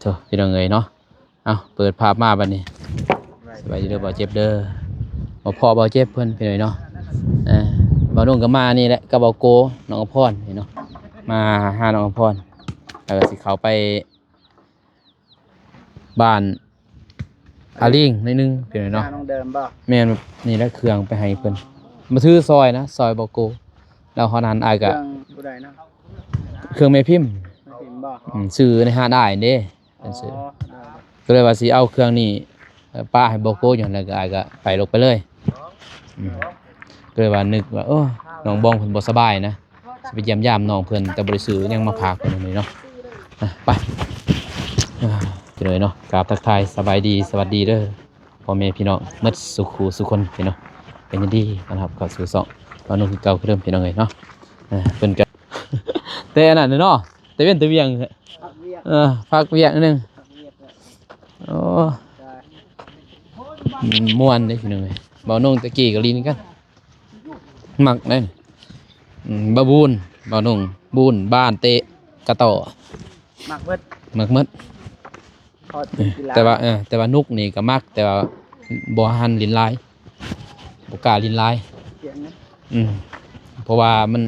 ໂທ້ ພີ່ນ້ອງເອີຍເນາະ. ເອົ້າ ເປີດພາບມາບັດນີ້. ສະບາຍດີເດີບ່າວເຈັບເດີ. ມາພໍ້ບ່າວເຈັບເພິ່ນ ພີ່ນ້ອງເອີຍເນາະ. ເອີ ບ່າວນຸ່ງກໍມານີ້ແຫຼະ ກັບບ່າວໂກ ນ້ອງອຳພອນນີ້ເນາະ. ມາຫານ້ອງອຳພອນ ແລ້ວກໍຊິເຂົ້າໄປ ບ້ານອາລີງໜ້ອຍໜຶ່ງ ພີ່ນ້ອງເນາະ. ຫານ້ອງເດີມບໍ່? ແມ່ນ. ນີ້ແຫຼະເຄື່ອງໄປໃຫ້ເພິ່ນ ມາຖືຊອຍນະ ຊອຍບ່າວໂກ. ແລ້ວຮອດຫັ້ນອ້າຍກໍ ເຄື່ອງຜູ້ໃດນະ? ເຄື່ອງແມ່ພິມ. ແມ່ພິມບໍ່? ອືມ ຊື້ໃນຮ້ານອ້າຍເດ້ ເພິ່ນຊື້. ອໍ ກໍເລີຍວ່າຊິເອົາເຄື່ອງນີ້ ເອີ ປະໃຫ້ບ່າວໂກຢູ່ຫັ້ນ ແລ້ວກໍອ້າຍກໍໄປ ລົງໄປເລີຍ. ອືມ ກໍເລີຍວ່ານຶກວ່າ ໂອ້ ນ້ອງບອງເພິ່ນບໍ່ສະບາຍນະ. ຊິໄປຢ້ຽມຢາມນ້ອງເພິ່ນ ແຕ່ບໍ່ໄດ້ຊື້ຫຍັງມາຝາກເພິ່ນນີ້ເນາະ. ອ່ະ ໄປ ອ່າ ພີ່ນ້ອງເນາະ. ກາບທັກທາຍສະບາຍດີ ສະຫວັດດີເດີ ພໍ່ແມ່ພີ່ນ້ອງໝົດສູ່ຄູ່ສູ່ຄົນ ພີ່ນ້ອງ. ເປັນຍິນດີຕ້ອນຮັບເຂົ້າສູ່ຊ່ອງ ບ່າວນຸ່ງ ຄືເກົ່າຄືເດີມ ພີ່ນ້ອງເອີຍເນາະ. ອ່າ ເພິ່ນກໍ ແຕ່ອັນນັ້ນເນາະ ແຕ່ເວັນແຕ່ວຽງ ພັກວຽກ ເອີ ພັກວຽກໜຶ່ງ ພັກວຽກແລ້ວ. ໂອ້ ໄດ້ ມ່ວນເດ້ ພີ່ນ້ອງເອີຍ. ບ່າວນຸ່ງແຕ່ກີ້ກໍຫຼິ້ນກັນ ມັກເດ້. ອືມ ບາບູນ ບ່າວນຸ່ງ ບູນ ບານ ເຕະ ກະຕໍ້ ມັກເບິດ ມັກໝົດ. ພໍເປັນກິລາ ແຕ່ວ່າ ເອີ ແຕ່ວ່ານຸກນີ້ກໍມັກ ແຕ່ວ່າບໍ່ຫັນຫຼິ້ນຫຼາຍ ບໍ່ກ້າຫຼິ້ນຫຼາຍ. ອືມ ເພາະວ່າມັນ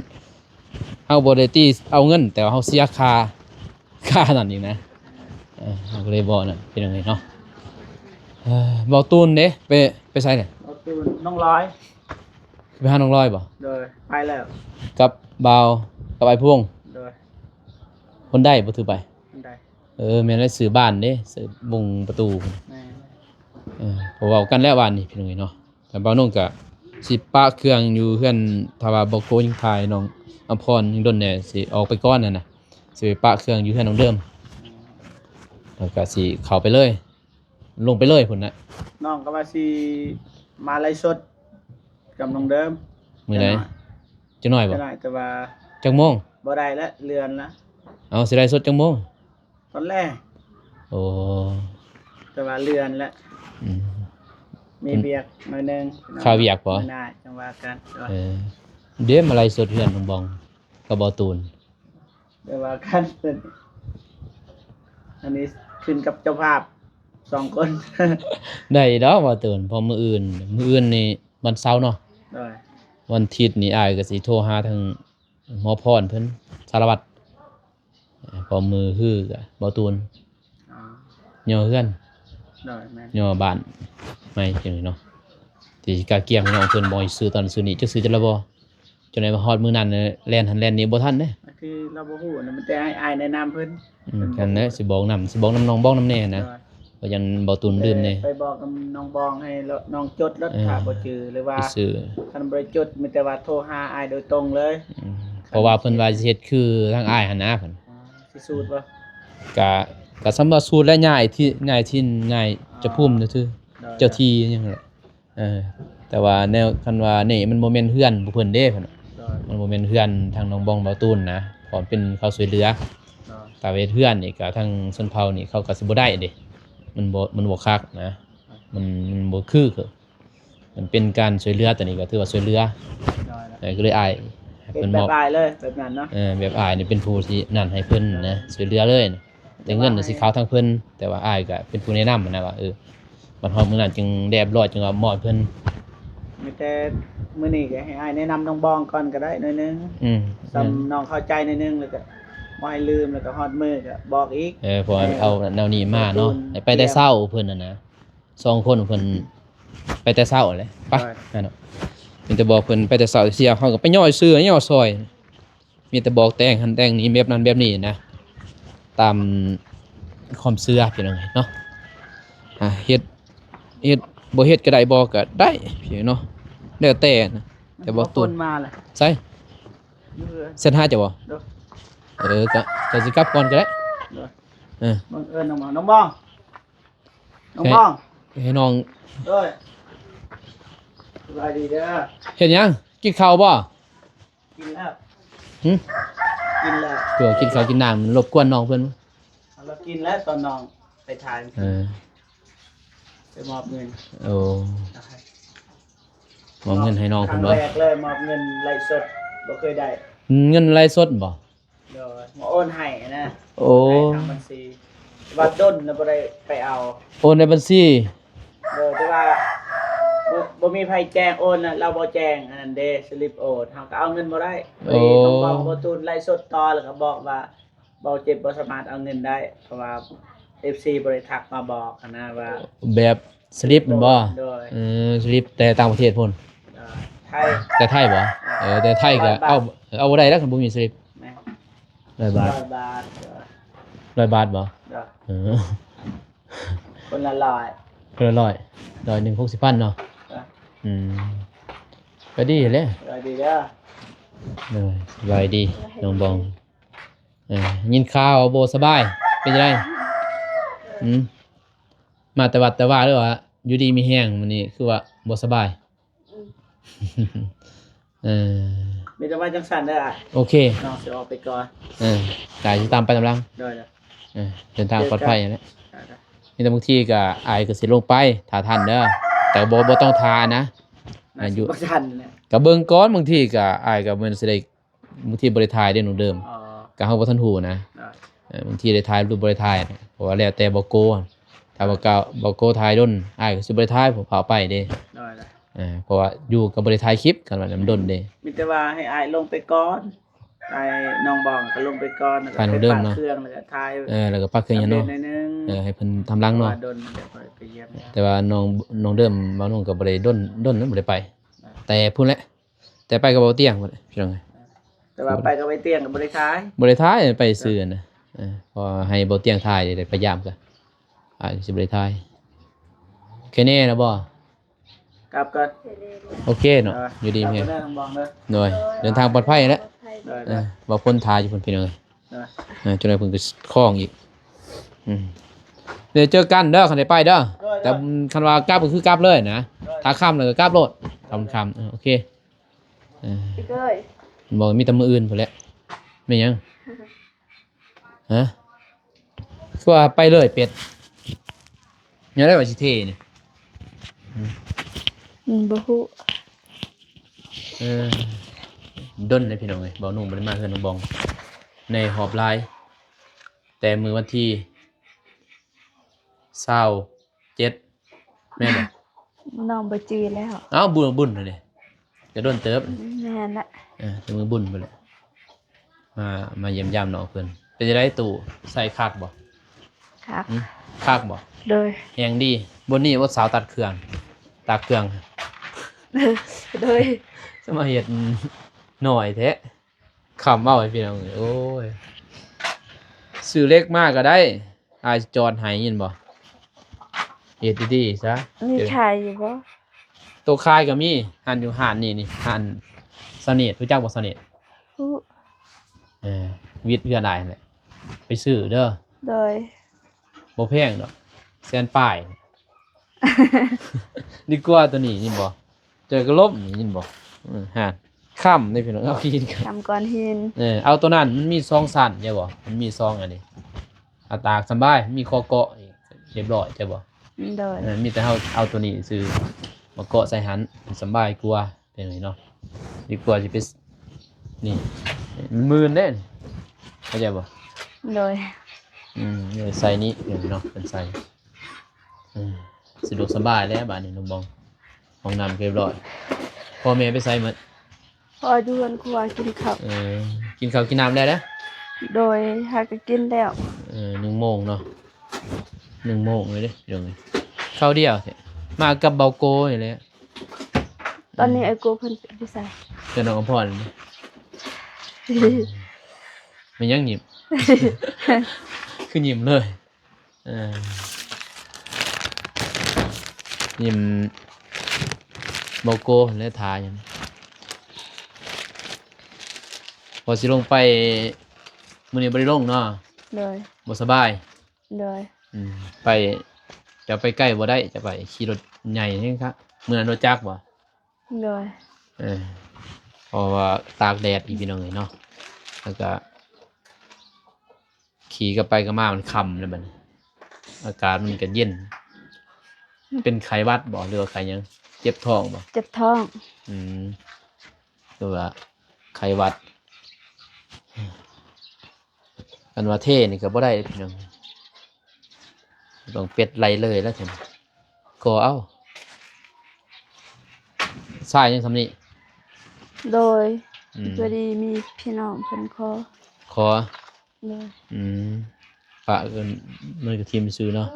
ເຮົາບໍ່ໄດ້ຕີເອົາເງິນ ແຕ່ວ່າເຮົາເສຍຄ່າ ຄ່ານັ້ນອີກນະ. ເອີ ເຮົາກໍເລີຍບໍ່ນັ້ນ ພີ່ນ້ອງເອີຍເນາະ. ເອີ ບ່າວຕູນເດ້ ໄປ ໄປໃສແຫຼະ? ບ່າວຕູນ ນ້ອງລອຍ ໄປຫານ້ອງລອຍບໍ່? ໂດຍ ໄປແລ້ວ ກັບບ່າວ ກັບອ້າຍພວງ. ໂດຍ ຄົນໃດບໍ່ຖືໄປ? ຄົນໃດ? ເອີ ແມ່ນແຫຼະ ຊື່ບ້ານເດ້ ຊື່ວົງປະຕູ. ແມ່ນ ເອີ ເພາະເວົ້າກັນແລ້ວວານນີ້ ພີ່ນ້ອງເອີຍເນາະ. ແລ້ວບ່າວນຸ່ງກະຊິປະເຄື່ອງຢູ່ເຮືອນ ຖ້າວ່າບໍ່ໂກຍັງຖ່າຍນ້ອງອຳພອນຍັງດົນແດ່ ຊິອອກໄປກ່ອນຫັ້ນນະ ຊິໄປປະເຄື່ອງຢູ່ເຮືອນນ້ອງເດີມ ແລ້ວກະຊິເຂົ້າໄປເລີຍ ລົງໄປເລີຍພຸ້ນນະ. ນ້ອງກໍວ່າຊິມາໄລຟ໌ສົດກັບນ້ອງເດີມ. ມື້ໃດ? ຈັກໜ້ອຍ ຈັກໜ້ອຍບໍ່? ຈັກໜ້ອຍ ແຕ່ວ່າ ຈັກໂມງ? ບໍ່ໄດ້ລະ ເລື່ອນລະ. ເອົາ ຊິໄລຟ໌ສົດຈັກໂມງ? ຕອນແລງ. ໂອ້ ແຕ່ວ່າເລື່ອນແຫຼະ. ອືມ ມີວຽກໜ້ອຍໜຶ່ງ. ຄາວຽກບໍ່? ມື້ໜ້າຈັ່ງວ່າກັນ. ເອີ ເດ້ ມາໄລຟ໌ສົດເຮືອນນ້ອງບອງກັບບ່າວຕູນ ໄດ້ວ່າກັນ. ອັນນີ້ຂຶ້ນກັບເຈົ້າພາບສອງຄົນ. ໄດ້ດອກບ່າວຕູນ ເພາະມື້ອື່ນ ມື້ອື່ນນີ້ວັນເສົາເນາະ. ໂດຍ ວັນທິດນີ້ອ້າຍກໍຊິໂທຫາທາງໝໍພອນເພິ່ນ ສາລະວັດ. ພໍມືຮືກະບໍ່ຕູນ ອໍ ຍໍເຮືອນ ໂດຍ ແມ່ນ ຍໍບ້ານໃໝ່ຈັ່ງນີ້ເນາະ ທີ່ກະກຽມໃຫ້ນ້ອງເພິ່ນ ບອກໃຫ້ຊື້ຕອນຊື້ນີ້ ຈັກຊື້ຈັກລະບໍ່ ຈົນໄດ້ມາຮອດມື້ນັ້ນ ແລ່ນຫັ້ນແລ່ນນີ້ບໍ່ທັນເດ້. ຄືລາວບໍ່ຮູ້ນະ ມັນແຕ່ໃຫ້ອ້າຍແນະນຳເພິ່ນ. ອືມ ຫັ້ນແຫຼະ ຊິບອກນຳ ຊິບອກນຳນ້ອງບອງນຳແດ່ນະ. ໂດຍ ກໍຢ້ານບໍ່ຕູນລືມເດ້ ໄປບອກນຳນ້ອງບອງໃຫ້ນ້ອງຈົດລົດ ເອີ ຖ້າບໍ່ຈື່ ຫຼືວ່າ ຊື່ ຄັນບໍ່ໄດ້ຈົດ ມີແຕ່ວ່າໂທຫາອ້າຍໂດຍຕົງເລີຍ. ອືມ ເພາະວ່າເພິ່ນວ່າຊິເຮັດຄືທາງອ້າຍຫັ້ນນະ ເພິ່ນ ອໍ ຊິສູດບໍ່? ກະ ກະສ່ຳວ່າສູດແຫຼະ ຍ້າຍທີ່ ຍ້າຍຖິ່ນ ຍ້າຍ ອໍ ເຈົ້າພູມຊື່ໆ ໂດຍ ເຈົ້າທີ່ຫຍັງແຫຼະ. ເອີ ແຕ່ວ່າແນວ ຄັນວ່ານີ້ມັນບໍ່ແມ່ນເຮືອນພວກເພິ່ນເດ້ ເພິ່ນ ໂດຍ ມັນບໍ່ແມ່ນເຮືອນທາງນ້ອງບອງ ເບົາຕູນນະ ເພາະມັນເປັນເຂົາຊ່ວຍເຫຼືອ. ໂດຍ ຖ້າເຮັດເຮືອນນີ້ກະທາງຊົນເຜົ່ານີ້ເຂົາກະຊິບໍ່ໄດ້ເດ້ ມັນບໍ່ ມັນບໍ່ຄັກນະ ມັນ ມັນບໍ່ຄື ມັນເປັນການຊ່ວຍເຫຼືອ ໂຕນີ້ກໍຖືວ່າຊ່ວຍເຫຼືອ. ໂດຍ ເອີ ກໍເລີຍອ້າຍໃຫ້ເພິ່ນມອບ ເຮັດແບບອ້າຍເລີຍ ແບບນັ້ນເນາະ. ເອີ ແບບອ້າຍນີ້ເປັນຜູ້ທີ່ນັ້ນໃຫ້ເພິ່ນນະ ຊ່ວຍເຫຼືອເລີຍ. ແຕ່ເງິນນະຊິເຂົ້າທາງເພິ່ນ ແຕ່ວ່າອ້າຍກໍເປັນຜູ້ແນະນຳຫັ້ນນະວ່າ ເອີ ບັດຮອດມື້ນັ້ນຈຶ່ງໄດ້ຮຽບຮ້ອຍ ຈຶ່ງວ່າມອບໃຫ້ເພິ່ນ. ມີແຕ່ມື້ນີ້ກໍໃຫ້ອ້າຍແນະນຳນ້ອງບອງກ່ອນກໍໄດ້ໜ້ອຍໜຶ່ງ. ອືມ ສ່ຳນ້ອງເຂົ້າໃຈໜ້ອຍໜຶ່ງ ແລ້ວກໍບໍ່ໃຫ້ລືມ ແລ້ວກໍຮອດມື້ກໍບອກອີກ. ເອີ ເພາະວ່າເອົາແນວນີ້ມາເນາະ ໃຫ້ໄປແຕ່ເຊົ້າເພິ່ນຫັ້ນນະ. ສອງຄົນເພິ່ນໄປແຕ່ເຊົ້າແຫຼະ ໄປ ໂດຍ ແມ່ນເນາະ. ມີແຕ່ບອກເພິ່ນໄປແຕ່ເຊົ້າ ເສຍເຮົາກໍໄປຍໍ້ຊື່ຍໍ້ຊອຍ ມີແຕ່ບອກແຕ່ງຫັ້ນແຕ່ງນີ້ ແບບນັ້ນແບບນີ້ນະ ຕາມຄວາມເຊື່ອພີ່ນ້ອງເນາະ. ອ່າ ເຮັດ ເຮັດ ບໍ່ເຮັດກໍໄດ້ ບໍ່ກໍໄດ້ພີ່ນ້ອງເນາະ ແລ້ວແຕ່ນະ. ແຕ່ບໍ່ ຄົນມາແຫຼະ ໃສ ເຊັດຫາເຈົ້າບໍ່? ໂດຍ ເອີ ກໍ ກໍຊິກັບກ່ອນກໍໄດ້. ໂດຍ ເອີ ບັງເອີນນ້ອງບອງ ນ້ອງບອງ ໃຫ້ນ້ອງ ເອີຍ ສະບາຍດີເດີ. ເຮັດຫຍັງ? ກິນເຂົ້າບໍ່? ກິນແລ້ວ. ຫຶ? ກິນແລ້ວ. ຕົວະ ກິນເຂົ້າກິນນ້ຳ ມັນລົບກວນນ້ອງເພິ່ນ. ເຮົາລະກິນແລ້ວ ຕອນນ້ອງໄປຖ່າຍ. ເອີ ໄປມອບເງິນ. ໂອ້ ມອບເງິນໃຫ້ນ້ອງເພິ່ນບໍ່? ຄັ້ງແລກເລີຍ ມອບເງິນໄລຟ໌ສົດ ບໍ່ເຄີຍໄດ້. ເງິນໄລຟ໌ສົດບໍ່? ໂດຍ ມາໂອນໃຫ້ນະ. ໂອ້ ໂອນໃຫ້ທາງບັນຊີ. ວ່າດົນແລ້ວບໍ່ໄດ້ໄປເອົາ ໂອນໃນບັນຊີ ໂດຍ ແຕ່ວ່າບໍ່ ບໍ່ມີໃຜແຈ້ງໂອນນະ ລາວບໍ່ແຈ້ງອັນນັ້ນເດ້ ສະລິບໂອນ ເຮົາກໍເອົາເງິນບໍ່ໄດ້. ໂອ້ ນ້ອງບອງ ບໍ່ຕູນໄລຟ໌ສົດຕໍ່ ແລ້ວກໍບອກວ່າ ບໍ່ເຈັບບໍ່ສາມາດເອົາເງິນໄດ້ ເພາະວ່າເອັຟຊີບໍ່ໄດ້ທັກມາບອກຫັ້ນນະວ່າ ແບບສະລິບແມ່ນບໍ່? ໂດຍ ເອີ ສະລິບແຕ່ຕ່າງປະເທດພຸ້ນ ເອີ ໄທ ແຕ່ໄທບໍ່? ເອີ ແຕ່ໄທກໍເອົາ ເອົາບໍ່ໄດ້ແລ້ວ ຄັນບໍ່ມີສະລິບ. ແມ່ນ ຮ້ອຍບາດ ຮ້ອຍບາດ ຮ້ອຍບາດບໍ່? ໂດຍ ເອີ ຄົນລະຮ້ອຍ ຄົນລະຮ້ອຍ ຮ້ອຍໜຶ່ງ ຫົກສິບພັນເນາະ. ເອີ ອືມ ກໍດີແຫຼະ ສະບາຍດີເດີ ໂດຍ ສະບາຍດີນ້ອງບອງ. ເອີ ຍິນຂ່າວບໍ່ສະບາຍ ເປັນຈັ່ງໃດ? ອືມ ມາແຕ່ວັດແຕ່ວາ ຫຼືວ່າຢູ່ດີມີແຮງ? ມື້ນີ້ຄືວ່າບໍ່ສະບາຍ. ອືມ ເອີ ມີແຕ່ວ່າຈັ່ງຊັ້ນເດີອ້າຍ ໂອເຄ ນ້ອງຊິອອກໄປກ່ອນ. ເອີ ກະຊິຕາມໄປນຳຫຼັງ. ໂດຍໆ ເອີ ເດີນທາງປອດໄພຫັ້ນແຫຼະ. ມີແຕ່ບາງທີກະອ້າຍກໍຊິລົງໄປຖ້າທັນເດີ ແຕ່ບໍ່ ບໍ່ຕ້ອງຖ້ານະ ຢູ່ ບໍ່ທັນແຫຼະ ກະເບິ່ງກ່ອນ. ບາງທີກະອ້າຍກໍແມ່ນຊິໄດ້ ບາງທີບໍ່ໄດ້ຖ່າຍເດ້ນ້ອງເດີມ ກໍເຮົາບໍ່ທັນຮູ້ນະ. ເອີ ບາງທີໄດ້ຖ່າຍຫຼືບໍ່ໄດ້ຖ່າຍ ເພາະວ່າແລ້ວແຕ່ບອກໂກ ຖ້າບອກໂກ ບອກໂກຖ່າຍດົນ ອ້າຍກໍຊິບໍ່ໄດ້ຖ່າຍ ເພາະຟ້າວໄປເດ້. ເອີ ເພາະວ່າຢູ່ກໍບໍ່ໄດ້ຖ່າຍຄລິບ ຄັນວ່າມັນດົນເດ້. ມີແຕ່ວ່າໃຫ້ອ້າຍລົງໄປກ່ອນ ອ້າຍນ້ອງບອງກໍລົງໄປກ່ອນ ຖ່າຍນ້ອງເດີມເນາະ ເຄື່ອງ ແລ້ວກໍຖ່າຍ ເອີ ແລ້ວກໍປະເຄື່ອງຫຍັງເນາະ. ເອີ ໃຫ້ເພິ່ນທຳຫຼັງເນາະ ແຕ່ວ່ານ້ອງ ນ້ອງເດີມ ບ່າວນຸ່ງກໍບໍ່ໄດ້ດົນ ດົນນັ້ນບໍ່ໄດ້ໄປ ແຕ່ພຸ້ນແຫຼະ ແຕ່ໄປກັບເບົາຕຽງພຸ້ນແຫຼະ ພີ່ນ້ອງເອີຍ. ແຕ່ວ່າໄປກັບໄອ້ຕຽງກໍບໍ່ໄດ້ຖ່າຍ ບໍ່ໄດ້ຖ່າຍ ໄປຊື່ນະ. ເອີ ເພາະວ່າໃຫ້ເບົາຕຽງຖ່າຍ ໄດ້ໄປຢາມຊະ ອາດຊິບໍ່ໄດ້ຖ່າຍ. ໂອເຄແນ່ແລ້ວບໍ່? ກັບກ່ອນ ໂອເຄເນາະ ເອີ ຢູ່ດີມີແຮງ ກັບກ່ອນເດີ ໂດຍ ເດີນທາງປອດໄພແຫຼະ. ໂດຍ ເອີ ວ່າຄົນຖ່າຍຢູ່ພຸ້ນ ພີ່ນ້ອງເອີຍ. ເອີ ເອີ ຈົນໄດ້ເພິ່ນກໍຄອງອີກ. ອືມ ດຽວເຈີກັນເດີ ຄັນໄດ້ໄປເດີ. ໂດຍ ແຕ່ຄັນວ່າກັບກໍຄືກັບເລີຍນະ ໂດຍ ຖ້າຄ່ຳແລ້ວກໍກັບໂລດ ຄ່ຳໆ. ເອີ ໂອເຄ ເອີ ອີກເອີຍ ບອກມີແຕ່ມື້ອື່ນພຸ້ນແຫຼະ. ແມ່ນຫຍັງ? ຮະ? ຄືວ່າໄປເລີຍເປັດ ຍັງໄດ້ວ່າຊິເທນີ້. ອືມ ບໍ່ຮູ້. ເອີ ດົນເດ້ພີ່ນ້ອງເອີຍ ບ່າວນຸ່ງບໍ່ໄດ້ມາເຮືອນນ້ອງບອງ ໃນຮອບຫຼາຍ ແຕ່ມື້ວັນທີຊາວເຈັດ ແມ່ນບໍ່? ນ້ອງບໍ່ຈື່ແລ້ວ. ເອົ້າ ບຸນ ບຸນຫັ້ນເດ້ ກະດົນເຕີບ. ແມ່ນລະ ເອີ ແຕ່ມື້ບຸນພຸ້ນແຫຼະ ມາ ມາຢ້ຽມຢາມນ້ອງເພິ່ນ. ເປັນຈັ່ງໃດຕູ້ ໃສ່ຄັກບໍ່? ຄັກ. ຫຶ? ຄັກບໍ່? ໂດຍ ແຮງດີ. ບ່ອນນີ້ບໍ່ ສາວຕັດເຄື່ອງ ຕາກເຄື່ອງ. ໂດຍ ສະມາເຮັດໜ້ອຍແທ້. ຄຳເວົ້າໃຫ້ພີ່ນ້ອງເອີຍ ໂອ້ຍ ຊື້ເຫຼັກມາກໍໄດ້ ອ້າຍຈອດໃຫ້ ຍິນບໍ່? ເຮັດດີໆຊະ. ມີຂາຍຢູ່ບໍ່? ໂຕຂາຍກໍມີ ຮ້ານຢູ່ຮ້ານນີ້ນີ້ ຮ້ານສະເໜດ ຮູ້ຈັກບໍ່ສະເໜດ? ຮູ້. ເອີ ວິດເຮືອນອ້າຍຫັ້ນແຫຼະ ໄປຊື້ເດີ. ໂດຍ ບໍ່ແພງດອກ ແສນປາຍ ດີກວ່າໂຕນີ້ ຍິນບໍ່? ເຈີກະລົບນີ້ ຍິນບໍ່? ເອີ ຫັ້ນ ຄຳເດ້ພີ່ນ້ອງ ເອົາຫີນ ຄຳກ້ອນຫີນ. ເອີ ເອົາໂຕນັ້ນ ມັນມີສອງຊັ້ນ ເຫັນບໍ່? ມັນມີສອງອັນນີ້ ເອົາຕາກສຳບາຍ ມີຂໍ້ເກາະ ຮຽບຮ້ອຍ ເຫັນບໍ່? ໂດຍ ເອີ ມີແຕ່ເຮົາເອົາໂຕນີ້ຊື່ ມາເກາະໃສ່ຫັ້ນ ສຳບາຍກວ່າ ເປັນຫຍັງເນາະ ດີກວ່າຊິໄປ ນີ້ ມັນມື່ນເດ້ ເຂົ້າໃຈບໍ່? ໂດຍ ອືມ ໃສ່ນີ້ເນາະ ເພິ່ນໃສ່ ອືມ ສະດວກສະບາຍແລ້ວບາດນີ້ນ້ອງບອງ ຫ້ອງນ້ຳຮຽບຮ້ອຍ. ພໍ່ແມ່ໄປໃສໝົດ? ພໍ່ຢູ່ເຮືອນຄົວກິນເຂົ້າ. ເອີ ກິນເຂົ້າກິນນ້ຳແລ້ວເດ້? ໂດຍ ຫາກໍກິນແລ້ວ. ເອີ ໜຶ່ງໂມງເນາະ ໜຶ່ງໂມງເລີຍເດ້ ເດີ ເຂົ້າດຽວແທ້ ມາກັບເບົາໂກນີ້ແຫຼະ. ຕອນນີ້ ອືມ ອ້າຍໂກເພິ່ນຢູ່ໃສ? ກັບນ້ອງອຳພອນ. ແມ່ນຫຍັງຍິ້ມ? ຄືຍິ້ມເລີຍ? ເອີ ຍິ້ມ ເບົາໂກຫັ້ນແຫຼະ ຖ້າຫຍັງ ວ່າຊິລົງໄປ ມື້ນີ້ບໍ່ໄດ້ລົງເນາະ? ໂດຍ ບໍ່ສະບາຍ. ໂດຍ ອືມ ໄປ ຈະໄປໃກ້ບໍ່ໄດ້ ຈະໄປຂີ່ລົດໃຫຍ່ແຮງຄັກ. ມື້ນັ້ນລົດຈັກບໍ່? ໂດຍ ເອີ ເພາະວ່າຕາກແດດອີກ ພີ່ນ້ອງເອີຍເນາະ ແລ້ວກະຂີ່ກັບໄປກັບມາ ມັນຄ່ຳແລ້ວບັດນີ້ ອາກາດມັນກະເຢັນ. ເປັນໄຂ້ຫວັດບໍ່ ຫຼືວ່າໄຂ້ຫຍັງ? ເຈັບທ້ອງບໍ່? ເຈັບທ້ອງ. ອືມ ຄືວ່າໄຂ້ຫວັດ. ອັນວ່າເທນີ້ກໍບໍ່ໄດ້ພີ່ນ້ອງ ຕ້ອງເປັດໄລ່ເລີຍແລ້ວຊັ້ນ ກໍເອົາ ຊາຍຍັງສ່ຳນີ້. ໂດຍ ອືມ ພໍດີມີພີ່ນ້ອງເພິ່ນຂໍ ຂໍ ໂດຍ ອືມ ປະເອີ້ນ ມັນກໍຖິ້ມຊື່ເນາະ.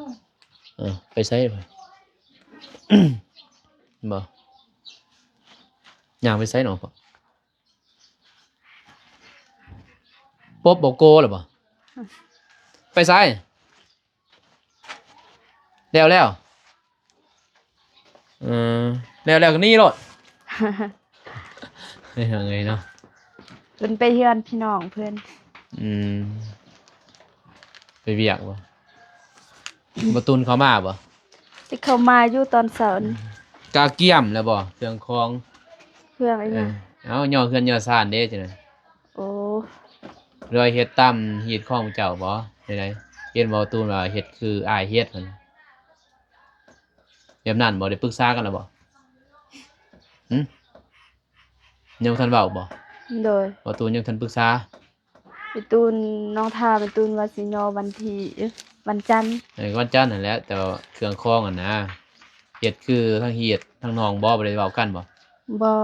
ເອີ ໄປໃສ ບໍ່ ຍ່າງໄປໃສນ້ອງ ປົບບໍ່ໂກແລ້ວບໍ່? ໄປໃສ? ແລ້ວແລ້ວ ເອີ ແລ້ວແລ້ວກໍໜີໂລດ ເຮັດຫຍັງເອີຍເນາະ. ເພິ່ນໄປເຮືອນພີ່ນ້ອງເພິ່ນ. ອືມ ໄປວຽກບໍ່? ບໍ່ຕູນເຂົ້າມາບໍ່? ຊິເຂົ້າມາຢູ່ຕອນເຊົ້ານີ້. ກະກຽມແລ້ວບໍ່ ເຄື່ອງຂອງ? ເຄື່ອງອີຫຍັງ? ເອີ ເອົາ ຍໍເຮືອນຍໍຊານເດ້ຈັ່ງໃດ? ໂອ້ ຫຼືວ່າເຮັດຕາມຮີດຂອງເຈົ້າບໍ່ ຈັ່ງໃດ? ເຫັນບໍ່ ຕູນວ່າເຮັດຄືອ້າຍເຮັດຫັ້ນ ແບບນັ້ນບໍ່? ໄດ້ປຶກສາກັນແລ້ວບໍ່? ຫຶ? ຍັງບໍ່ທັນເວົ້າບໍ່? ໂດຍ ບໍ່ ຕູນຍັງທັນປຶກສາ. ໄປຕູນນ້ອງທ່າ ໄປຕູນວ່າຊິຍໍວັນທີ ເອີ ວັນຈັນ. ເອີ ວັນຈັນຫັ້ນແຫຼະ ແຕ່ວ່າເຄື່ອງຂອງຫັ້ນນະ ເຮັດຄືທາງເຮັດທາງນ້ອງບໍ່ ບໍ່ໄດ້ເວົ້າກັນບໍ່? ບໍ່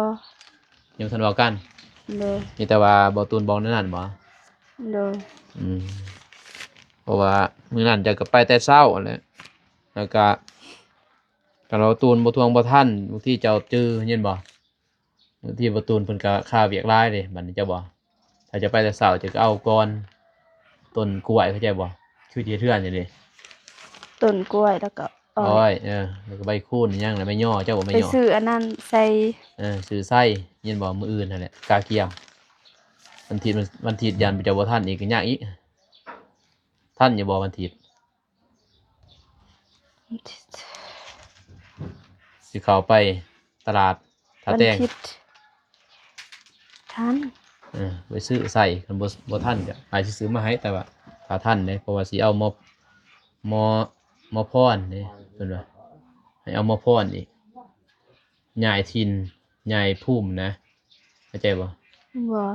ຍັງບໍ່ທັນເວົ້າກັນ. ໂດຍ ມີແຕ່ວ່າບໍ່ຕູນບອກແນວນັ້ນບໍ່? ໂດຍ ອືມ ເພາະວ່າມື້ນັ້ນເຈົ້າກໍໄປແຕ່ເຊົ້າຫັ້ນແຫຼະ ແລ້ວກະ ຄັນວ່າບໍ່ຕູນບໍ່ທວງບໍ່ທັນ ບາງທີເຈົ້າຈື່ ເຫັນບໍ່? ບາງທີບໍ່ຕູນເພິ່ນກໍຄາວຽກຫຼາຍເດ້ ບັດນີ້ເຈົ້າບໍ່ ຖ້າເຈົ້າໄປແຕ່ເຊົ້າ ເຈົ້າກໍເອົາກ່ອນ ຕົ້ນກ້ວຍ ເຂົ້າໃຈບໍ່? ຄືຊິເຮັດເຮືອນຢູ່ເດ້ ຕົ້ນກ້ວຍ ແລ້ວກໍອ້ອຍ ອ້ອຍ ເອີ ແລ້ວກໍໃບຄູນຫຍັງ ແລ້ວໃບຍໍ ເຈົ້າບໍ່ໃບຍໍ? ໄປຊື້ອັນນັ້ນໃສ່ ເອີ ຊື້ໃສ່ ເຫັນບໍ່? ມື້ອື່ນຫັ້ນແຫຼະ ກະກຽມ ວັນທິດ ວັນທິດຢ້ານເຈົ້າບໍ່ທັນອີກ ກໍຍາກອີກ. ທັນຢູ່ບໍ່ວັນທິດ? ຊິເຂົ້າໄປຕະຫຼາດທ່າແຕງ ວັນທິດ ທັນ ເອີ ໄປຊື້ໃສ່ ຄັນບໍ່ ບໍ່ທັນກໍອາດຊິຊື້ມາໃຫ້ ແຕ່ວ່າຖ້າທັນເດ້ ເພາະວ່າຊິເອົາໝໍ ໝໍ ໝໍພອນເດ້ ເພິ່ນວ່າໃຫ້ເອົາໝໍພອນອີກ ຍ້າຍຖິ່ນ ຍ້າຍພູມນະ ເຂົ້າໃຈບໍ່? ບໍ່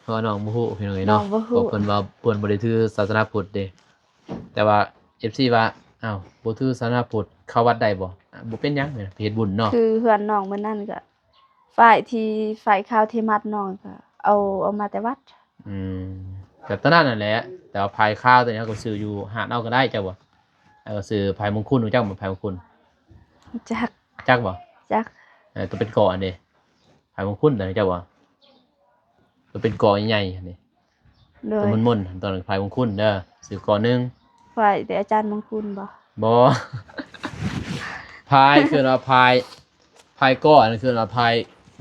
ເພາະວ່ານ້ອງບໍ່ຮູ້ພີ່ນ້ອງເອີຍເນາະ ນ້ອງບໍ່ຮູ້ ເພາະເພິ່ນວ່າເພິ່ນບໍ່ໄດ້ຖືສາສະໜາພຸດເດ້ ແຕ່ວ່າເອັຟຊີວ່າ ອ້າວ ບໍ່ຖືສາສະໜາພຸດເຂົ້າວັດໄດ້ບໍ່? ບໍ່ເປັນຫຍັງ ໄປເຮັດບຸນເນາະ ຄືເຮືອນນ້ອງມື້ນັ້ນກະ ຝ້າຍທີ່ ຝ້າຍຂາວທີ່ມັດນ້ອງກະເອົາ ເອົາມາແຕ່ວັດ. ອືມ ກະຕົວນັ້ນຫັ້ນແຫຼະ ແຕ່ວ່າຝ້າຍຂາວຕົວນີ້ເຮົາກໍຊື້ຢູ່ຮ້ານເອົາກໍໄດ້ ເຈົ້າບໍ່? ເຮົາກໍຊື້ຝ້າຍມຸງຄຸນ ຮູ້ຈັກບໍ່ຝ້າຍມຸງຄຸນ? ຮູ້ຈັກ. ຈັກບໍ່? ຈັກ. ເອີ ຕົວເປັນກໍຫັ້ນເດ້ ຝ້າຍມຸງຄຸນ ຮູ້ຈັກບໍ່? ຕົວເປັນກໍໃຫຍ່ໆຫັ້ນເດ້ ໂດຍ ຕົວມົນໆ ຕົວນັ້ນຝ້າຍມຸງຄຸນເດີ ຊື້ກໍໜຶ່ງ ຝ້າຍແຕ່ອາຈານມຸງຄຸນບໍ່? ບໍ່ ຝ້າຍ ເອີ້ນວ່າຝ້າຍ ຝ້າຍກໍ ອັນນັ້ນເອີ້ນວ່າຝ້າຍ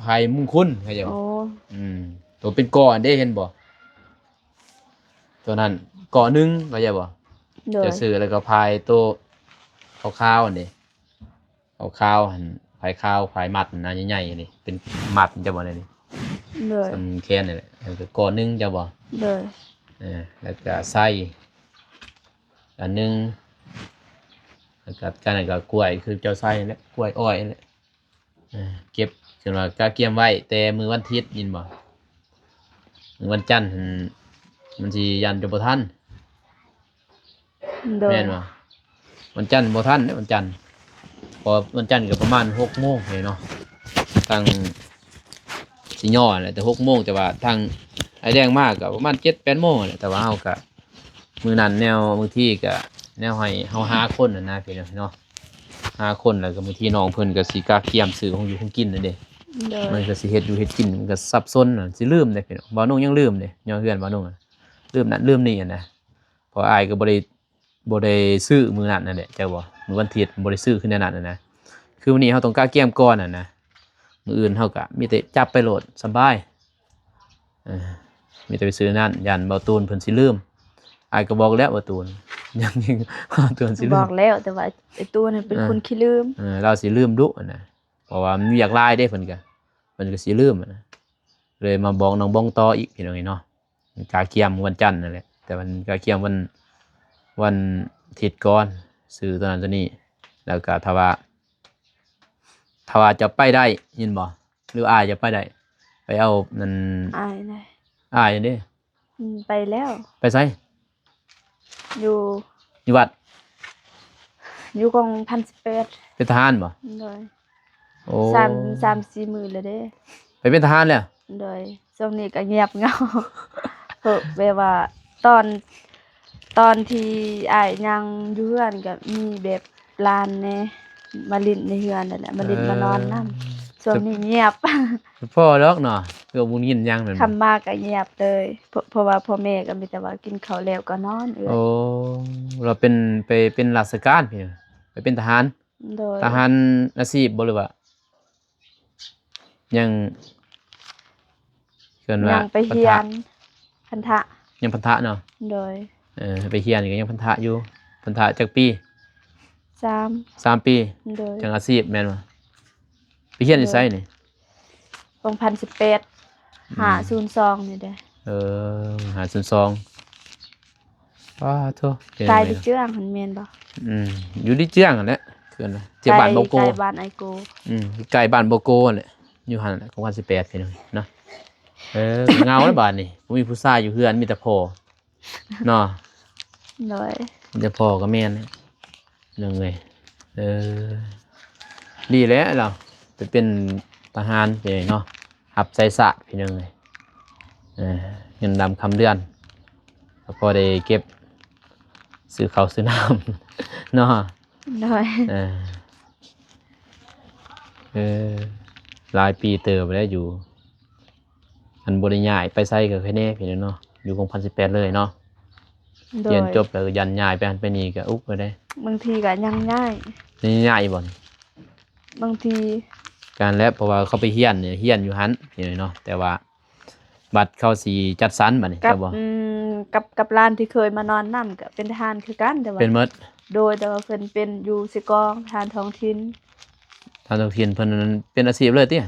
ຝ້າຍມຸງຄຸນ ເຂົ້າໃຈບໍ່? ໂອ້ ອືມ ຕົວເປັນກໍຫັ້ນເດ້ ເຫັນບໍ່? ຕົວນັ້ນກໍໜຶ່ງ ເຂົ້າໃຈບໍ່? ໂດຍ ຈະຊື້ແລ້ວກໍຝ້າຍໂຕຂາວໆຫັ້ນເດ້ ຂາວໆຫັ້ນ ຝ້າຍຂາວ ຝ້າຍມັດຫັ້ນນະ ໃຫຍ່ໆນີ້ ເປັນມັດ ເຈົ້າບໍ່ ນີ້ ໂດຍ ສ່ຳແຂນນີ້ແຫຼະ ແລ້ວກໍກໍໜຶ່ງ ເຈົ້າບໍ່? ໂດຍ ເອີ ແລ້ວກໍໄຊອັນໜຶ່ງ ແລ້ວກໍ ກັນນັ້ນກໍກ້ວຍ ຄືເຈົ້າໃສ່ຫັ້ນແຫຼະ ກ້ວຍອ້ອຍຫັ້ນແຫຼະ. ເອີ ເກັບ ເອີ້ນວ່າກະກຽມໄວ້ແຕ່ມື້ວັນທິດ ຍິນບໍ່? ມື້ວັນຈັນຫັ້ນ ມັນຊິຢ້ານຈະບໍ່ທັນ ໂດຍ ແມ່ນບໍ່? ວັນຈັນບໍ່ທັນເດ້ ວັນຈັນ ເພາະວັນຈັນກໍປະມານຫົກໂມງເດເນາະ ທາງຊິຍໍ້ແຫຼະ ແຕ່ຫົກໂມງ ແຕ່ວ່າທາງອ້າຍແດງມາກໍປະມານເຈັດແປດໂມງແຫຼະ ແຕ່ວ່າເຮົາກໍ ມື້ນັ້ນແນວ ບາງທີກະແນວໃຫ້ເຮົາຫາຄົນຫັ້ນນະພີ່ນ້ອງເນາະ ຫາຄົນ ແລ້ວກະບາງທີນ້ອງເພິ່ນກະຊິກະກຽມຊື້ຂອງຢູ່ຂອງກິນຫັ້ນເດ້ ໂດຍ ມັນກະຊິເຮັດຢູ່ເຮັດກິນ ມັນກະສັບສົນ ຊິລືມເດ້ພີ່ນ້ອງ ບ່າວນຸ່ງຍັງລືມເດ້ ຍໍເຮືອນບ່າວນຸ່ງ ລືມນັ້ນລືມນີ້ຫັ້ນນະ ເພາະອ້າຍກະບໍ່ໄດ້ ບໍ່ໄດ້ຊື້ມື້ນັ້ນຫັ້ນແຫຼະ ເຈົ້າບໍ່ ມື້ວັນທິດບໍ່ໄດ້ຊື້ຄືແນວນັ້ນຫັ້ນນະ ຄືມື້ນີ້ເຮົາຕ້ອງກະກຽມກ່ອນຫັ້ນນະ ມື້ອື່ນເຮົາກະມີແຕ່ຈັບໄປໂລດ ສະບາຍ. ເອີ ມີແຕ່ໄປຊື້ນັ້ນ ຢ້ານບ່າວຕູນເພິ່ນຊິລືມ ອ້າຍກໍບອກແລ້ວບ່າວຕູນ ຍັງ ຍັງ ບ່າວຕູນຊິລືມ ບອກແລ້ວ ແຕ່ວ່າໄອ້ຕູນຫັ້ນເປັນ ເອີ ຄົນຂີ້ລືມ ເອີ ລາວຊິລືມດຸຫັ້ນນະ ເພາະວ່າມັນວຽກຫຼາຍເດ້ ເພິ່ນກໍ ເພິ່ນກໍຊິລືມຫັ້ນນະ ເລີຍມາບອກນ້ອງບອງຕໍ່ອີກ ພີ່ນ້ອງເອີຍເນາະ ກະກຽມວັນຈັນນັ້ນແຫຼະ ແຕ່ມັນກະກຽມວັນ ວັນທິດກ່ອນ ຊື້ຕົວນັ້ນຕົວນີ້ ແລ້ວກະຖ້າວ່າ ຖ້າວ່າຈະໄປໄດ້ ຍິນບໍ່? ຫຼືອ້າຍຈະໄປໄດ້ ໄປເອົານັ້ນ ອ້າຍນະ ອ້າຍເດ້ ອືມ ໄປແລ້ວ ໄປໃສ? ຢູ່ ຢູ່ວັດ? ຢູ່ກອງພັນສິບແປດ. ເປັນທະຫານບໍ່? ໂດຍ. ໂອ້ ສາມ ສາມສີ່ມື້ແລ້ວເດ້ ໄປເປັນທະຫານແລ້ວ? ໂດຍ. ຊ່ວງນີ້ກໍງຽບເຫງົາ ເພາະແບບວ່າຕອນ ຕອນທີ່ອ້າຍຍັງຢູ່ເຮືອນກໍມີແບບຫຼານແດ່ ມາຫຼິ້ນໃນເຮືອນນັ້ນແຫຼະ ມາຫຼິ້ນມານອນນຳ. ເອີ ຊ່ວງນີ້ງຽບ ບໍ່ພໍດອກເນາະ ຄືບໍ່ໄດ້ຍິນຫຍັງແມ່ນບໍ່? ຄ່ຳມາກໍງຽບເລີຍ ເພາະ ເພາະວ່າພໍ່ແມ່ກໍມີແຕ່ວ່າກິນເຂົ້າແລ້ວກໍນອນເອື້ອຍ. ໂອ້ ລາວເປັນ ໄປເປັນລາຊະການພີ້ ໄປເປັນທະຫານ? ໂດຍ. ທະຫານອາຊີບບໍ່ ຫຼືວ່າຍັງ ເອີ້ນວ່າ ຍັງໄປຮຽນ ພັນທະ ຍັງພັນທະເນາະ? ໂດຍ. ເອີ ໄປຮຽນກໍຍັງພັນທະຢູ່. ພັນທະຈັກປີ? ສາມ ສາມປີ. ໂດຍ. ຈັ່ງອາຊີບແມ່ນບໍ່? ໄປຮຽນຢູ່ໃສນີ້? ໂດຍ. ສອງພັນສິບແປດ ອືມ ຫ້າສູນສອງນີ້ເດ້. ເອີ ຫ້າສູນສອງ. ປາໂທ້ ໄກລີເຈືອງຫັ້ນແມ່ນບໍ່? ອືມ ຢູ່ລີເຈືອງຫັ້ນແຫຼະ ຄືວ່າ ເຂດບ້ານບໍ່ໂກ ໃກ້ບ້ານອ້າຍໂກ. ອືມ ໃກ້ບ້ານບໍ່ໂກຫັ້ນແຫຼະ ຢູ່ຫັ້ນແຫຼະ ກອງພັນສິບແປດ ພີ່ນ້ອງເນາະ. ເອີ ເຫງົາແລ້ວບາດນີ້ ບໍ່ມີຜູ້ຊາຍຢູ່ເຮືອນ ມີແຕ່ພໍ່ເນາະ. ໂດຍ. ມີແຕ່ພໍ່ກໍແມ່ນ ພີ່ນ້ອງເອີຍ. ເອີ ດີແລ້ວລາວໄປເປັນທະຫານໄປເນາະ ຮັບໃຊ້ຊາດ ພີ່ນ້ອງເອີຍ. ເອີ ເງິນດຳຄຳເດືອນ ກໍພໍໄດ້ເກັບຊື້ເຂົ້າຊື້ນ້ຳເນາະ. ໂດຍ. ເອີ ເອີ ຫຼາຍປີເຕີບແລ້ວຢູ່ ອັນບໍ່ໄດ້ຍ້າຍໄປໃສກໍແຄ່ແນ່ພີ່ນ້ອງເນາະ ຢູ່ກອງພັນສິບແປດເລີຍເນາະ. ໂດຍ. ຮຽນຈົບແລ້ວກໍຢ້ານຍ້າຍໄປຫັ້ນໄປນີ້ກໍອຸກແລ້ວເດ້. ບາງທີກໍຍັງຍ້າຍ ຍັງຍ້າຍຢູ່ບໍ່ນີ້? ບາງທີ ການແລ້ວ ເພາະວ່າເຂົາໄປຮຽນນີ້ ຮຽນຢູ່ຫັ້ນພີ່ນ້ອງເນາະ ແຕ່ວ່າ ບັດເຂົາຊິຈັດສັນບັດນີ້ ກັບ ເຈົ້າບໍ່ ອືມ ກັບ ກັບຫຼານທີ່ເຄີຍມານອນນຳກໍເປັນທະຫານຄືກັນ ແຕ່ວ່າ ເປັນໝົດ. ໂດຍ. ແຕ່ວ່າເພິ່ນເປັນຢູ່ເຊກອງ ທະຫານທ້ອງຖິ່ນ ທະຫານທ້ອງຖິ່ນ. ເພິ່ນເປັນອາຊີບເລີຍຕິ?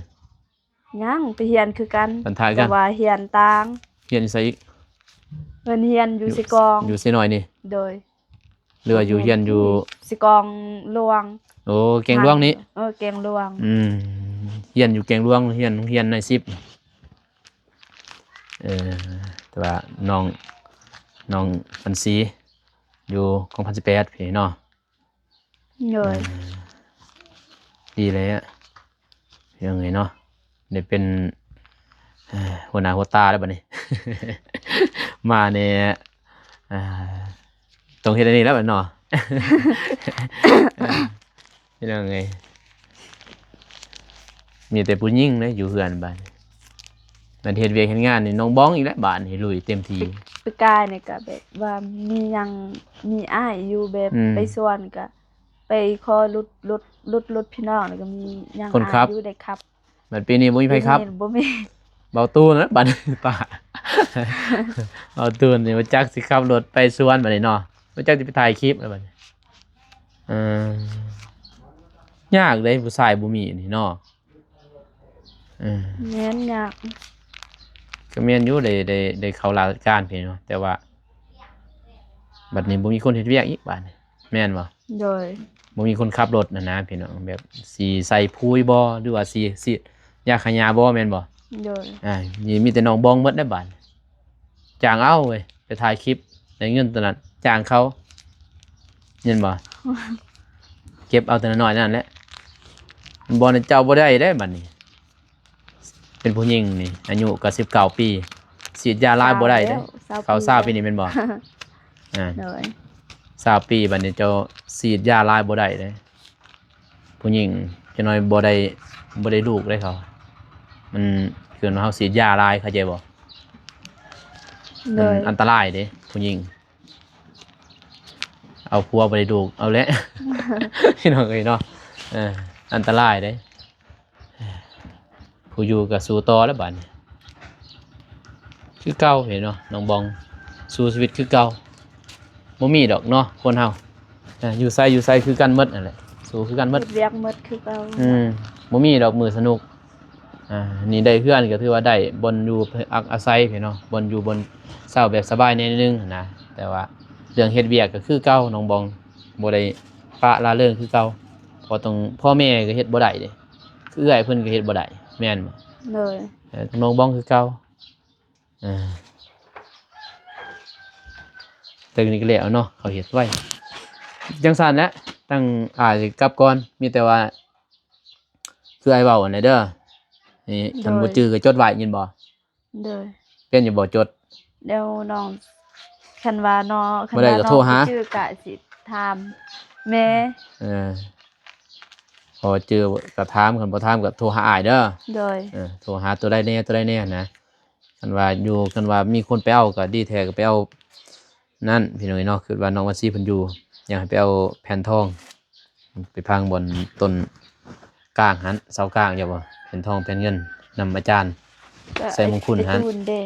ຍັງ ໄປຮຽນຄືກັນ ບັນທາຍກັນ ແຕ່ວ່າຮຽນຕ່າງ. ຮຽນຢູ່ໃສອີກ? ເພິ່ນຮຽນຢູ່ເຊກອງ ຢູ່ເຊນ້ອຍນີ້? ໂດຍ. ຫຼືວ່າຢູ່ຮຽນຢູ່ເຊກອງຫຼວງ. ໂອ້ ແກງຫຼວງນີ້. ເອີ ແກງຫຼວງ. ອືມ ຮຽນຢູ່ແກງຫຼວງ ຮຽນ ໂຮງຮຽນນາຍສິບ. ເອີ ແຕ່ວ່ານ້ອງ ນ້ອງອັນຊີຢູ່ກອງພັນສິບແປດພີ້ເນາະ. ໂດຍ. ເອີ ດີແລ້ວ ເຮັດຫຍັງເລີຍເນາະ ໄດ້ເປັນ ເອີ ຫົວໜ້າຫົວຕາແລ້ວບັດນີ້ ມາແດ່ ອ່າ ຕ້ອງເຮັດອັນນີ້ແລ້ວບັດເນາະ ເຮັດຫຍັງເລີຍ ມີແຕ່ຜູ້ຍິງເດ້ຢູ່ເຮືອນບາດນີ້ ແມ່ນເຮັດວຽກເຮັດງານນີ້ນ້ອງບອງອີກແລ້ວບາດນີ້ ລຸຍເຕັມທີ່. ປີກາຍນີ້ກໍແບບວ່າມີຫຍັງ ມີອ້າຍຢູ່ແບບ ອືມ ໄປສວນກໍ ໄປຂໍລົດ ລົດ ລົດ ລົດພີ່ນ້ອງ ແລ້ວກໍມີຫຍັງ ຄົນຂັບ ອ້າຍຢູ່ໄດ້ຂັບ. ບັດປີນີ້ບໍ່ມີໃຜຂັບ ປີນີ້ບໍ່ມີ ເບົາຕູນແລ້ວບັດນີ້ ປະ ເບົາຕູນນີ້ບໍ່ຈັກຊິຂັບລົດໄປສວນບັດນີ້ເນາະ ບໍ່ຈັກຊິໄປຖ່າຍຄລິບແລ້ວບັດນີ້. ເອີ ຍາກເດ້ຜູ້ຊາຍບໍ່ມີນີ້ເນາະ. ເອີ ແມ່ນຍາກ ກໍແມ່ນຢູ່ ໄດ້ ໄດ້ ໄດ້ເຂົ້າລາຊະການພີ້ເນາະ ແຕ່ວ່າບັດນີ້ບໍ່ມີຄົນເຮັດວຽກອີກບາດນີ້ ແມ່ນບໍ່? ໂດຍ. ບໍ່ມີຄົນຂັບລົດຫັ້ນນະພີ່ນ້ອງ ແບບຊິໃສ່ປຸ໋ຍບໍ່ ຫຼືວ່າຊິ ຊິຢາຂ້າຫຍ້າບໍ່ ແມ່ນບໍ່? ໂດຍ. ອ່າ ມີ ມີແຕ່ນ້ອງບອງໝົດແລ້ວບາດນີ້ ຈ້າງເອົາເວີຍ ໄປຖ່າຍຄລິບ ໄດ້ເງິນຕົວນັ້ນ ຈ້າງເຂົາ ແມ່ນບໍ່? ເກັບເອົາແຕ່ນ້ອຍໆນັ້ນແຫຼະ ບໍ່ແມ່ນເຈົ້າບໍ່ໄດ້ເດ້ບັດນີ້. ເປັນຜູ້ຍິງນີ້ ອາຍຸກໍສິບເກົ້າປີ ສີດຢາຫຼາຍບໍ່ໄດ້ເດ້. ຊາວແລ້ວ ຊາວ ເຂົ້າຊາວປີນີ້ແມ່ນບໍ່? ອ່າ ໂດຍ. ຊາວປີ ບັດນີ້ເຈົ້າສີດຢາຫຼາຍບໍ່ໄດ້ເດ້ ຜູ້ຍິງ ຈັກໜ້ອຍບໍ່ໄດ້ ບໍ່ໄດ້ລູກເດ້ເຂົາ ມັນ ຄືວ່າເຮົາສີດຢາຫຼາຍ ເຂົ້າໃຈບໍ່? ໂດຍ. ມັນອັນຕະລາຍເດ້ ຜູ້ຍິງ ເອົາຜົວບໍ່ໄດ້ລູກ ເອົາແຫຼະ ພີ່ນ້ອງເອີຍເນາະ. ເອີ ອັນຕະລາຍເດ້ ຜູ້ຢູ່ກໍສູ້ຕໍ່ແລ້ວບາດນີ້ ຄືເກົ່າເນາະ ນ້ອງບອງ ສູ້ຊີວິດຄືເກົ່າ. ບໍ່ມີດອກເນາະ ຄົນເຮົາ ເອີ ຢູ່ໃສຢູ່ໃສຄືກັນໝົດຫັ້ນແຫຼະ ສູ້ຄືກັນໝົດ ເຮັດວຽກໝົດຄືເກົ່າ. ອືມ ບໍ່ມີດອກມື້ສະໜຸກ. ອ່າ ນີ້ໄດ້ເຮືອນກໍຖືວ່າໄດ້ບ່ອນຢູ່ພັກອາໄສພີ້ເນາະ ບ່ອນຢູ່ບ່ອນເຊົາແບບສະບາຍແດ່ໜ້ອຍໜຶ່ງຫັ້ນນະ ແຕ່ວ່າເລື່ອງເຮັດວຽກກໍຄືເກົ່າ ນ້ອງບອງ ບໍ່ໄດ້ປະລະເລີງຄືເກົ່າ ເພາະຕ້ອງ ພໍ່ແມ່ກໍເຮັດບໍ່ໄດ້ເດ້ ຄືເອື້ອຍເພິ່ນກໍເຮັດບໍ່ໄດ້ ແມ່ນບໍ່? ໂດຍ. ເອີ ນ້ອງບອງຄືເກົ່າ. ເອີ ແຕ່ນີ້ກໍແລ້ວເນາະ ເຂົາເຮັດໄວ ຈັ່ງຊັ້ນແຫຼະ ທາງອ້າຍຊິກັບກ່ອນ ມີແຕ່ວ່າ ຄືອ້າຍເວົ້າຫັ້ນແຫຼະເດີ ນີ້ ຄັນບໍ່ຈື່ກໍຈົດໄວ້ ຍິນບໍ່? ໂດຍ ເປັນຢູ່ບໍ່ຈົດ? ດຽວນ້ອງ ຄັນວ່ານ້ອງ ຄັນວ່ານ້ອງບໍ່ຈື່ກໍຊິຖາມແມ່ ເອີ ພໍຈື່ກໍຖາມ ຄັນບໍ່ຖາມກໍໂທຫາອ້າຍເດີ ໂດຍ ເອີ ໂທຫາໂຕໃດແດ່ ໂຕໃດແດ່ຫັ້ນນະ ຄັນວ່າຢູ່ ຄັນວ່າມີຄົນໄປເອົາກໍດີແທ້ ກໍໄປເອົາ ນັ້ນ ພີ່ນ້ອງເອີຍເນາະ ຄິດວ່ານ້ອງວັນຊີເພິ່ນຢູ່ ຢາກໃຫ້ໄປເອົາແຜ່ນທອງ ໄປພັງບ່ອນຕົ້ນກາງຫັ້ນ ເສົາກາງ ເຈົ້າບໍ່ ແຜ່ນທອງແຜ່ນເງິນ ນຳອາຈານໄຊມຸງຄຸນຫັ້ນ ອ້າຍຕູນເດ້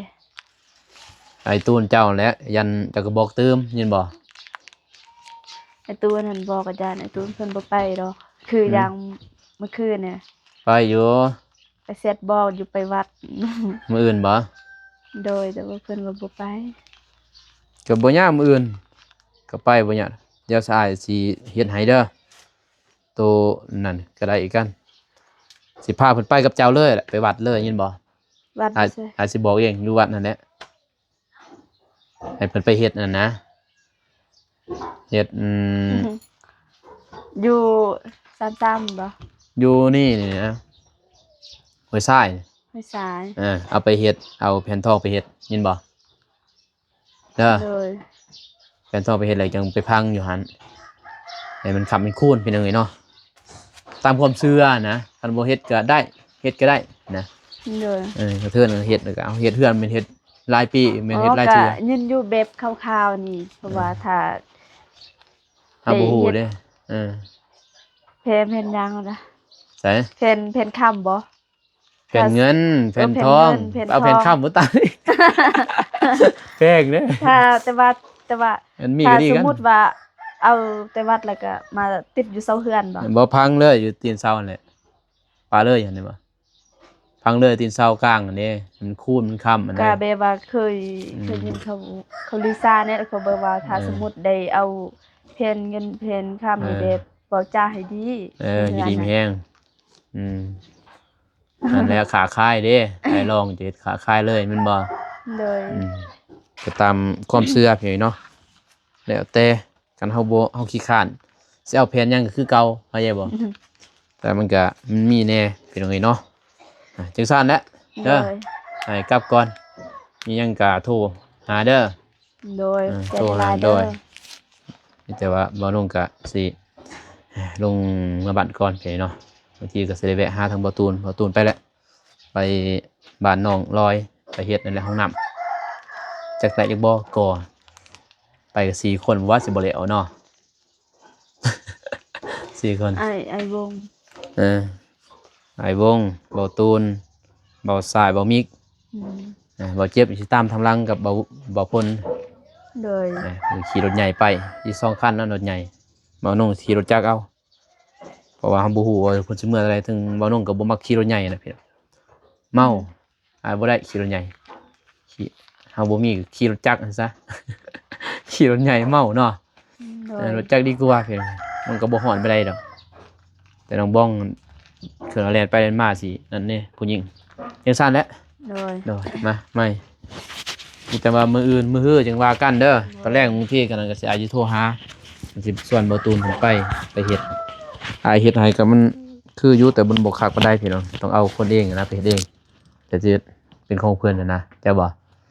ອ້າຍຕູນເຈົ້າແຫຼະ ຢ້ານເຈົ້າກໍບອກຕື່ມ ຍິນບໍ່? ອ້າຍຕູນຫັ້ນບອກອາຈານ ອ້າຍຕູນເພິ່ນບໍ່ໄປດອກ ຄື ອືມ ຢ່າງມື້ຄືນນີ້ ໄປຢູ່ ໄປແຊັດບອກຢູ່ໄປວັດ ມື້ອື່ນບໍ່? ໂດຍ ແຕ່ວ່າເພິ່ນວ່າບໍ່ໄປ ກໍບໍ່ຍາກ ມື້ອື່ນກໍໄປ ບໍ່ຍາກ ດຽວຊາຍຊິເຮັດໃຫ້ເດີ ໂຕນັ້ນກໍໄດ້ຄືກັນ ຊິພາເພິ່ນໄປກັບເຈົ້າເລີຍແຫຼະ ໄປວັດເລີຍ ຍິນບໍ່? ວັດ ອ້າຍ ຢູ່ໃສ? ອ້າຍຊິບອກເອງ ຢູ່ວັດນັ້ນແຫຼະ ໃຫ້ເພິ່ນໄປເຮັດນັ້ນນະ ເຮັດ ອືມ ຢູ່ສາມສາມບໍ່? ຢູ່ນີ້ ນີ້ນະ ຫ້ວຍຊາຍ ຫ້ວຍຊາຍ ເອີ ເອົາໄປເຮັດ ເອົາແຜ່ນທອງໄປເຮັດ ຍິນບໍ່? ເດີ ໂດຍ ແຜ່ນທອງໄປເຮັດແລ້ວຈັ່ງໄປພັງຢູ່ຫັ້ນ ໃຫ້ມັນຄ້ຳເປັນຄູນ ພີ່ນ້ອງເອີຍເນາະ ຕາມຄວາມເຊື່ອນະ ຄັນບໍ່ເຮັດກໍໄດ້ ເຮັດກໍໄດ້ນະ ໂດຍ ເອີ ກະເທີນເຮັດ ແລ້ວກໍເຮັດເຮືອນ ແມ່ນເຮັດຫຼາຍປີ ແມ່ນເຮັດຫຼາຍເທື່ອ ອໍ ກໍຍິນຢູ່ແບບຄ່າວໆນີ້ ເພາະວ່າ ເອີ ຖ້າ ເຮົາບໍ່ຮູ້ເດ້ ເອີ ແຜ່ນ ແຜ່ນຫຍັງນະ ໃສ ແຜ່ນ ແຜ່ນຄຳບໍ່? ແຜ່ນເງິນ ແຜ່ນທອງ ເອີ ແຜ່ນເງິນ ແຜ່ນທອງ ເອົາແຜ່ນຄຳບໍ່ຕາຍ ແພງເດ້ ຖ້າ ແຕ່ວ່າ ແຕ່ວ່າ ມັນມີ ຖ້າ ກໍດີ ສົມມຸດວ່າ ເອົາແຕ່ວັດແລ້ວກໍມາຕິດຢູ່ເສົາເຮືອນບໍ່? ບໍ່ ພັງເລີຍ ຢູ່ຕີນເສົາຫັ້ນແຫຼະ ປະເລີຍຫັ້ນເດ້ບໍ່? ພັງເລີຍຕີນເສົາກາງຫັ້ນເດ້ ມັນຄູນມັນຄ້ຳຫັ້ນນະ ກໍແບບວ່າເຄີຍ ອືມ ເຄີຍຍິນເຂົາ ເຂົາລືຊາແດ່ ເຂົາບອກວ່າ ຖ້າ ເອີ ສົມມຸດໄດ້ເອົາແຜ່ນເງິນແຜ່ນຄຳນີ້ ເອີ ແບບເວົ້າຈາໃຫ້ດີ ເອີ ຢູ່ດີມີແຮງ ອືມ ນັ້ນແຫຼະ ຄ້າຂາຍເດ້ ໄປລອງຈະເຮັດຄ້າຂາຍເລີຍແມ່ນບໍ່? ໂດຍ ອືມ ກໍຕາມຄວາມເຊື່ອພີ່ເນາະ ແລ້ວແຕ່ ຄັນເຮົາບໍ່ ເຮົາຂີ້ຄ້ານ ຊິເອົາແຜ່ນຫຍັງກໍຄືເກົ່າ ເຂົ້າໃຈບໍ່? ແຕ່ມັນກໍ ມັນມີແດ່ພີ່ນ້ອງເອີຍເນາະ ອ່າ ຈັ່ງຊັ້ນແຫຼະເດີ ໂດຍ ໃຫ້ກັບກ່ອນ ມີຫຍັງກໍໂທຫາເດີ ໂດຍ ເອີ ໂທຫາ ໂດຍ ມີແຕ່ວ່າບ່າວນົງກໍຊິລົງເມືອບ້ານກ່ອນເນາະ ບາງທີກໍຊິໄດ້ແວະຫາທາງບ່າວຕູນ ບ່າວຕູນໄປແລ້ວ ໄປບ້ານນ້ອງລອຍ ໄປເຮັດນັ້ນແຫຼະ ຫ້ອງນ້ຳ ຈັກໄດ້ຈັກບໍ່ກໍ ໄປກັນສີ່ຄົນ ວ່າຊິບໍ່ແລ້ວເນາະ ສີ່ຄົນ ອ້າຍ ອ້າຍວົງ ເອີ ອ້າຍວົງ ບ່າວຕູນ ບ່າວຊາຍ ບ່າວມິກ ອືມ ອ່າ ບ່າວເຈັບຊິຕາມທາງຫຼັງກັບບ່າວ ບ່າວພົນ ໂດຍ ອ່າ ຂີ່ລົດໃຫຍ່ໄປ ອີກສອງຄັນເນາະ ລົດໃຫຍ່ ບ່າວນົງຂີ່ລົດຈັກເອົາ ເພາະວ່າເຮົາບໍ່ຮູ້ວ່າເພິ່ນຊິເມືອແນວໃດ ເຖິງບ່າວນົງກໍບໍ່ມັກຂີ່ລົດໃຫຍ່ນະພີ່ ເມົາ ອືມ ອ່າ ບໍ່ໄດ້ຂີ່ລົດໃຫຍ່ ຂີ່ ເຮົາບໍ່ມີກໍຂີ່ລົດຈັກຫັ້ນຊະ ຂີ່ລົດໃຫຍ່ເມົາເນາະ ໂດຍ ເອີ ລົດຈັກດີກວ່າ ມັນກໍບໍ່ຮ້ອນປານໃດດອກ ແຕ່ນ້ອງບອງ ເຄື່ອງແລ່ນໄປແລ່ນມາຊິ ນັ້ນເດ້ ຜູ້ຍິງ ຈັ່ງຊັ້ນແຫຼະ ໂດຍ ໂດຍ ມາໃໝ່ ມີແຕ່ວ່າມື້ອື່ນມື້ຮືຈັ່ງວ່າກັນເດີ ໂດຍ ຕອນແລງບາງທີກໍນັ້ນກໍຊິ ອາດຊິໂທຫາ ຊິຊວນບ່າວຕູນເພິ່ນໄປ ໄປເຮັດ ອ້າຍເຮັດໃຫ້ກໍມັນຄືຢູ່ ແຕ່ມັນບໍ່ຄັກປານໃດພີ່ນ້ອງ ຕ້ອງເອົາຄົນເອງນະ ໄປເຮັດເອງ ແຕ່ຊິເປັນຂອງເພິ່ນຫັ້ນນະ ແມ່ນບໍ່?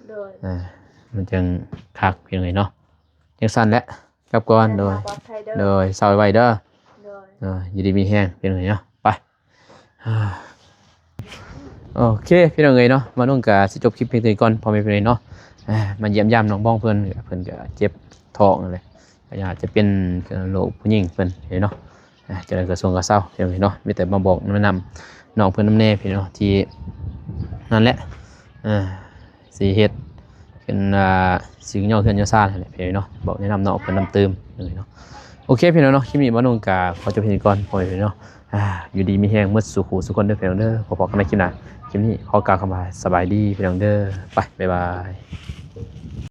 ໂດຍ ເອີ ມັນຈັ່ງຄັກພີ່ນ້ອງເອີຍເນາະ ຈັ່ງຊັ້ນແຫຼະ ກັບກ່ອນ ເດີນທາງປອດໄພເດີ ໂດຍ ເຊົາໄວໆເດີ ໂດຍ ເອີ ຢູ່ດີມີແຮງພີ່ນ້ອງເອີຍເນາະ ໄປ ໂອເຄພີ່ນ້ອງເອີຍເນາະ ບ່າວນົງກໍຊິຈົບຄລິບພຽງເທົ່ານີ້ກ່ອນ ພໍ່ແມ່ພີ່ນ້ອງເນາະ ອ່າ ມາຢ້ຽມຢາມນ້ອງບອງເພິ່ນ ເພິ່ນກໍເຈັບທ້ອງນັ້ນແຫຼະ ກໍອາດຈະເປັນໂລກຜູ້ຍິງເພິ່ນເນາະ ອ່າ ຈັ່ງໃດກໍຊ່ວງກໍເຊົາເນາະ ມີແຕ່ມາບອກແນະນຳນ້ອງເພິ່ນນຳແດ່ພີ່ນ້ອງ ທີ່ນັ້ນແຫຼະ ອ່າ ຊິເຮັດເປັນ ອ່າ ຊິຍໍເຮືອນຍໍຊານຫັ້ນແຫຼະພີ່ນ້ອງ ບອກແນະນຳນ້ອງເພິ່ນນຳຕື່ມເນາະ ໂອເຄພີ່ນ້ອງເນາະ ຄລິບນີ້ບ່າວນົງກໍຂໍຈົບພຽງເທົ່ານີ້ກ່ອນ ພໍ່ແມ່ພີ່ນ້ອງ ອ່າ ຢູ່ດີມີແຮງໝົດສູ່ຄູ່ສູ່ຄົນເດີພີ່ນ້ອງເດີ ພໍ້ກັນໃໝ່ຄລິບໜ້າ ຄລິບນີ້ຂໍກ່າວຄຳວ່າສະບາຍດີພີ່ນ້ອງເດີ ໄປ ບາຍບາຍ.